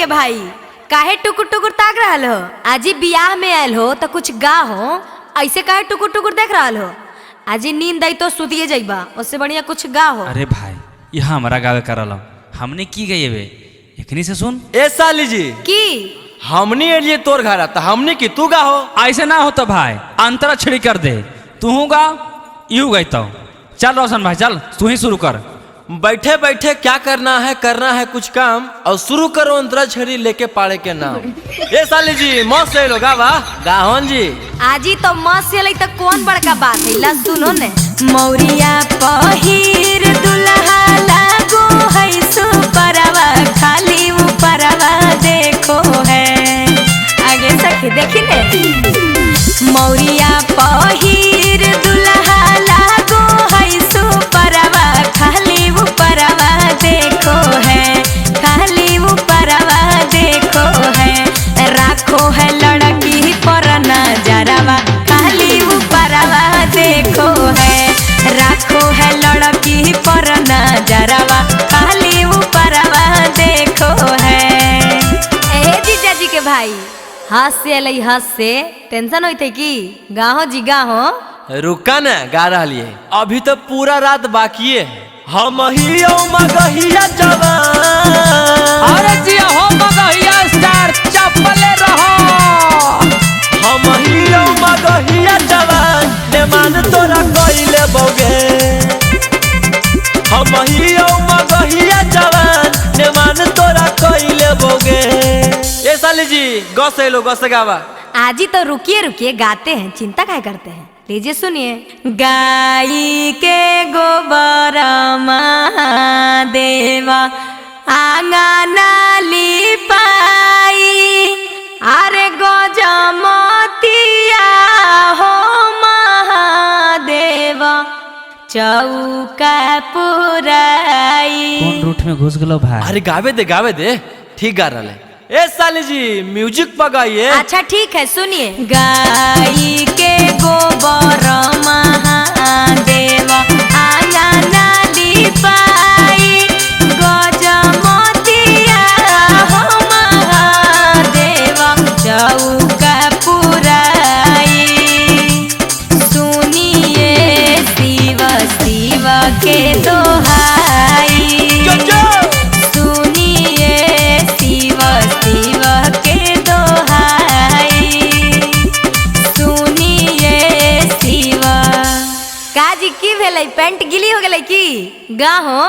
के भाई, काहे टुकुर टुकुर ताक रहल हो? आजी बियाह में आयल हो तो कुछ गा हो, ऐसे काहे टुकुर टुकुर देख रहल हो? आजी नींद आई तो सुतिए जाइबा, उससे बढ़िया कुछ गा हो। अरे भाई, यहाँ हमारा गावे करल, हमने की गई बे, एकनी से सुन। ए साली जी, की हमनी एलिए तोर घर त हमनी की तू गाहो। ऐसे ना हो तो भाई अंतरा छिड़ी कर दे, तू गा you गई तो। चल रोशन भाई चल, तू ही शुरू कर। बैठे बैठे क्या करना है, करना है कुछ काम, और शुरू करो अंतरा छड़ी लेके पाड़े के नाम। ए साली जी मस्त है लोग, गावा गाहन जी। आजी तो मस्त है, तो कौन बड़का बात है, ला सुनो ने। मौरिया पहिर दुल्हा लागो है सुपरवा, खाली ऊपरवा देखो है। आगे सखी देखी ने। मौरिया पहिर दुल्हा लागो है सुपरवा, खाली ऊपरवा देखो है, खाली ऊपरवा देखो है। राखो है लड़की पर नजरवा, खाली ऊपरवा देखो है। राखो है लड़की पर नजरवा, खाली ऊपरवा देखो है। ए जीजा जी के भाई, हंस से अलै हंस से टेंशन होते की? गाहो जी गाहो। रुका ना, गा रही है अभी तो पूरा रात बाकी है। हम ही मगहिया जवान। अरे जी हो मगहिया स्टार चपले रहो। हम ही मगहिया जवान, ने मान तोरा कइले बौगे। हम ही मगहिया जवान, ने मान तोरा कइले बौगे। ए साली जी गस लो गस गावा। आजी तो रुकिए रुकिए गाते हैं, चिंता क्या करते हैं। लीजिए सुनिए। गाई के गोबर महादेवा आंगना लिपाई, अरे गजमतिया हो महादेवा चौका पुराई। कौन रूट में घुस गलो भाई? अरे गावे दे गावे दे, ठीक गा रहा है। ए साली जी म्यूजिक पगाइए। अच्छा ठीक है सुनिए। गाई के गोबर महादेवा आंगना लिपाई, गजमतिया हो महादेवा चौका पुराई। सुनिए शिव शिव के दोहाई, सुनिए शिव शिव के दोहाई, सुनिए शिव। काजी की भेलै, पैंट गिली हो गेलै की? गाहो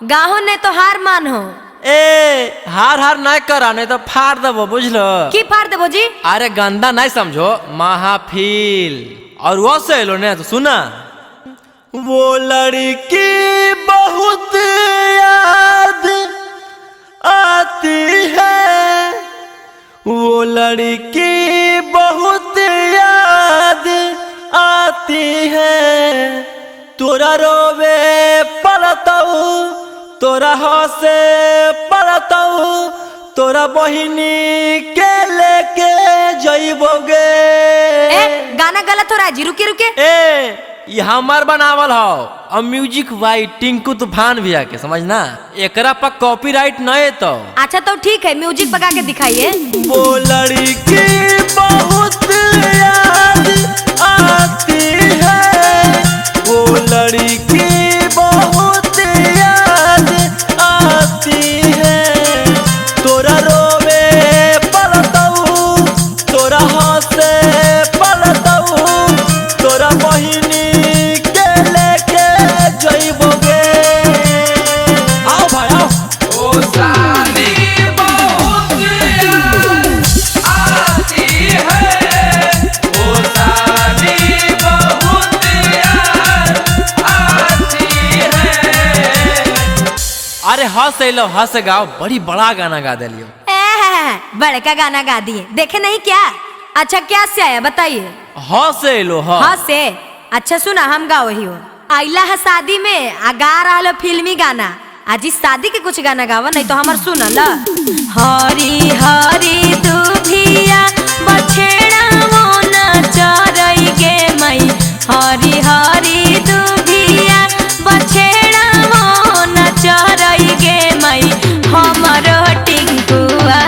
गाहो ने तो हार मान हो। ए हार हार नहीं करा, नहीं तो फाड़ देबो बुझलो। की फाड़ देबो जी? अरे गंदा नहीं समझो, महाफिल। और वो से लो ने तो सुना। वो लड़की बहुत याद आती है, वो लड़की बहुत याद आती है। तोरा रोवे पड़तऊ, तोरा हंसे पड़तऊ, तोरा बहिनी के लेके जइबोगे। ए गाना गलत हो रहा है जी, रुके रुके। ए ये हमार बनावल हो, और म्यूजिक why Tinku तूफान भी आके समझना, एकरा पर कॉपीराइट नहीं तो। अच्छा तो ठीक है, म्यूजिक पका के दिखाइए। वो लड़की बहुत याद आती है, वो लड़की बहुत याद आती है। तोरा रोवे पड़तऊ, तोरा हंसे पड़तऊ, तोरा बहिनी के लेके जइबोगे। आओ भाई आओ। ओ साली बहुत याद आती है, ओ साली बहुत याद आती है। अरे हंस लो हंस गाओ, बड़ी बड़ा गाना गा दिलियो। बड़का गाना गा दिए, देखे नहीं क्या? अच्छा क्या से आया बताइए? हंस लो हाँ से। अच्छा सुना, हम गाओ ही हो। आइला है शादी में आ गा रहा लो फिल्मी गाना। आजी शादी के कुछ गाना गावा, नहीं तो हमार सुन ल। हरी हरी दुभिया बछेड़ा वो न चरई गे मई, हरी हरी दुभिया बछेड़ा वो न चरई गे मई, हमरो टिंकुआ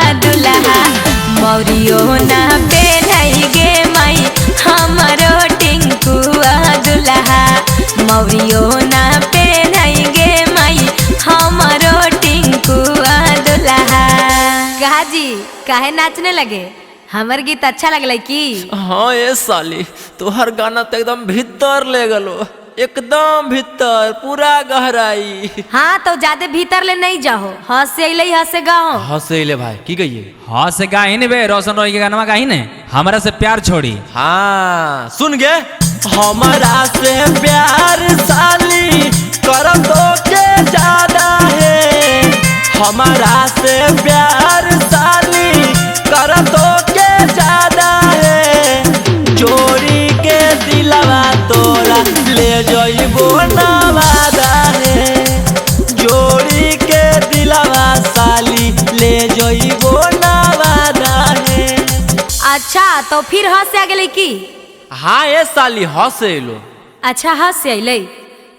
काहे नाचने लगे? हमर गीत अच्छा लगलै की? हाँ ए साली, तोहर गाना तो एकदम भीतर ले गलो, एकदम भीतर, पूरा गहराई। हाँ तो ज्यादा भीतर ले नहीं जाओ, हंसे अइलै हंसे गाओ। हंसे ले भाई, की कहिए? हाँ से गाही ने बे, रोशन रोही के गाना गाही ने, हमरा से प्यार छोड़ी। हाँ सुन गे, हमारा से प्यार साली करम तो के ज्यादा है, हमारा से प्यार साली करम तो के ज्यादा है, चोरी के दिलवा तोरा ले जइबो ना वादा है, जोड़ी के दिलवा साली ले जइबो ना वादा है। अच्छा तो फिर हंसे आ गेलै की? हाँ ए साली हंसे लो। अच्छा हंसे अइलै,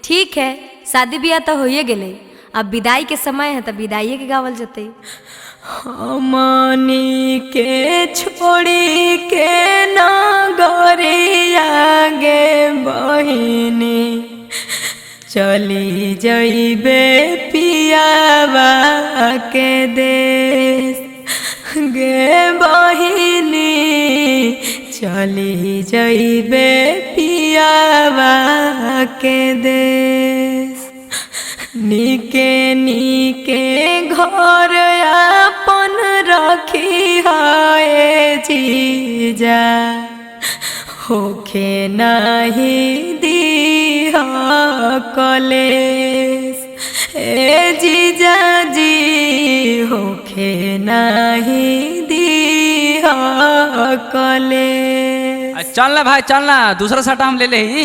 ठीक है, शादी ब्याह तो होइए गेलै, अब विदाई के समय है तो विदाइए के गावल जतै। हमनी के छोड़ी के नगरिया गे बहिनी, चली जइबे पियावा के देश गे बहिनी, चली जइबे पियावा के देश। निके निके घर अपन रखी है जीजा, होखे नहीं दीह कलेश ए जीजा जी, होखे नहीं दीह कलेश। चल ना भाई चल ना, दूसरा साटा हम ले ले ही।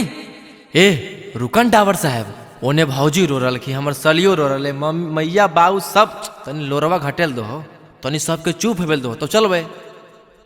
ए रुकन डावर साहब, ओने भौजी रो रहा कि हमर सलियो रो रहा, मम्मी मैया बाबू सब, तनी लोरवा घटेल दो, तनी सबके चुप हेबेल दो तो चलबे।